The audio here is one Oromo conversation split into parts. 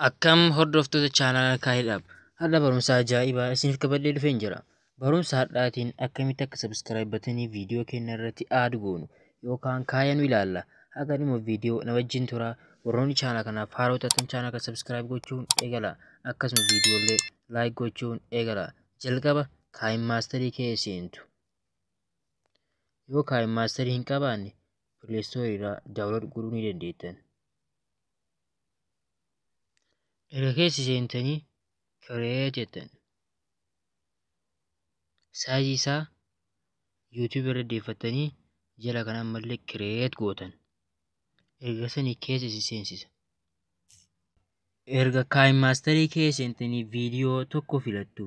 Akkam hordoftoota chaanala Kaayiidhaaf har'a barumsa ajaa'ibaa isiniif qabadhee dhufeen jira. Barumsa har'aatiin akkamitti akka subscribe batanii viidiyoo keenya irratti add goonu yookaan kaayanu ilaalla. Haga dhuma viidiyoo na wajjin tura. Warroonni chaanala kanaaf haaroo taatan chaanala kana subscribe gochuun eegala. Akkasuma viidiyoolee like gochuun eegala. Jalqaba KineMasterii kee seentu. Yoo KineMasterii hin qabaanne Play Store irraa download godhuu ni dandeettan. Erga keessa seentanii create jettan. Saayizii isaa YouTube irra deeffattanii jala kana ammallee create gootan. Erga sanii keessa isin seensisa. Erga KineMasterii keessa seentanii viidiyoo tokko filattu.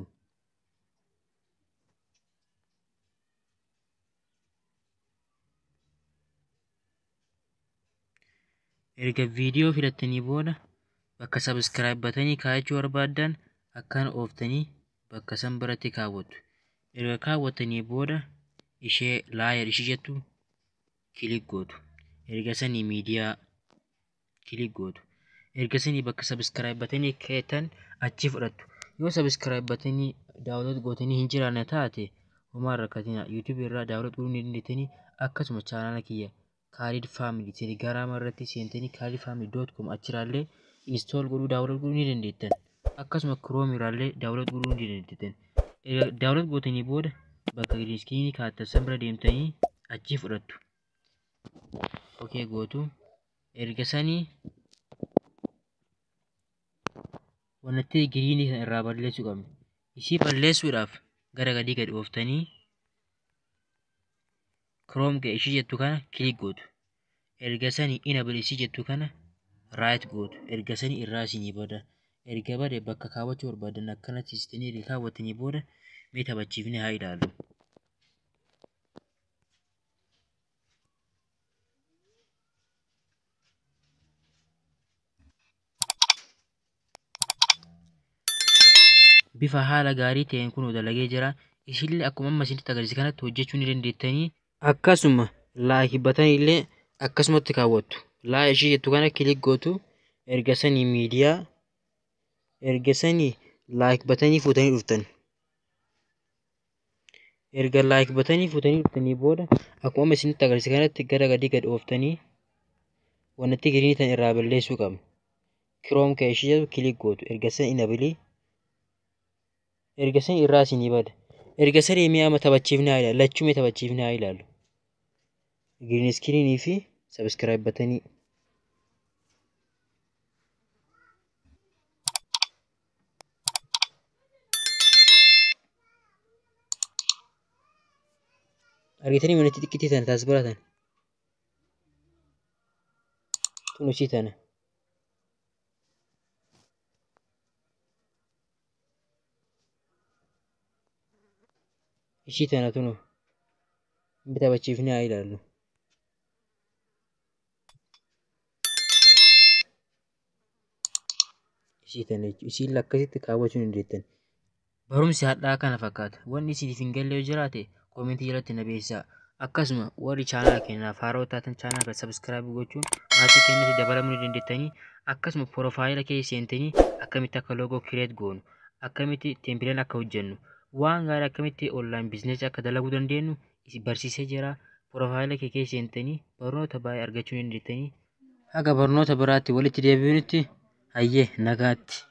Erga viidiyoo filattanii booda bakka subscribe batanii kaayachuu barbaaddan akkana ooftanii bakka san biratti kaawwattu. Erga kaawwattanii booda ishee layer ishee jettu click gootu. Erga sanii miidiyaa click gootu. Erga sanii bakka subscribe batanii kaa'attan achi fudhattu. Yoo subscribe batanii download gootanii hin jiraanne taate homaa hin rakkatinaa. YouTube irraa download godhuu ni dandeettanii akkasuma chaanala kiyya Khalid Family Telegram irratti seentanii khalidfamily.com achirraallee install godhuu download godhuu ni dandeettan. Akkasuma Chrome irraallee download godhuu ni dandeettan. Erga download gootanii booda bakka green screen kaa'attan san bira deemtanii achii fudhattu. Okay gootu. Erga sanii wanti green kana irraa balleessuu qabna. Ishii balleessuudhaaf gara gadii gadi ooftanii Chrome kee ishii jettu kana click gootu. Erga sanii enable ishii jettu kana right gootu. Erga sanii irraa isinii bada. Erga bade bakka kaawwachuu barbaadan akkanatti siistanii erga kaawwattanii booda mee taphachiifnee haa ilaallu. Bifa haala gaarii ta'een kun dalagee jira. Isinillee akkuma amma isinitti agarsiise kanatti hojjechuu ni dandeettanii. Akkasuma like batanii illee akkasumatti kaawwattu. Like ishii jettu kana click gootu. Erga sanii miidiyaa erga sanii like batanii fuutanii dhuftan. Erga like batanii fuutanii dhuftanii booda akkuma amma isinitti agarsiise kanatti gara gadii gad ooftanii wanti green tan irraa balleessuu qabna. Chrome kee ishii jettu click gootu. Erga sanii enable erga sanii irraa isinii bada. Erga sanii mi'a amma taphachiifnee haa ilaallu. Lachuu mee taphachiifnee haa ilaallu. Green screen fi subscribe batanii. Argitanii manatti xiqqittii tana taas baratan. Tun ishii tana. Ishii tana tunu. Taphachiifnee haa ilaallu. Ishii tana jechuudha. Ishiin akkasitti kaawwachuu ni dandeettan. Barumsi har'aa kana fakkaata. Wanni isiniif hin galle yoo jiraate koomentii jalatti na beeksisaa. Akkasuma warri chaanala keenyaaf haaroo taatan chaanala kana subscribe gochuun maatii keenyatti dabalamuu ni dandeettanii. Akkasuma porofaayila keessa seentanii akkamitti akka loogoo create goonu, akkamitti template akka hojjennu, waan gaarii akkamitti online business akka dalaguu dandeenyu isin barsiisee jira. Porofaayila kee keessa seentanii barnoota baay'ee argachuu ni dandeettanii. Haga barnoota biraatti walitti deebinutti hayyee nagaatti.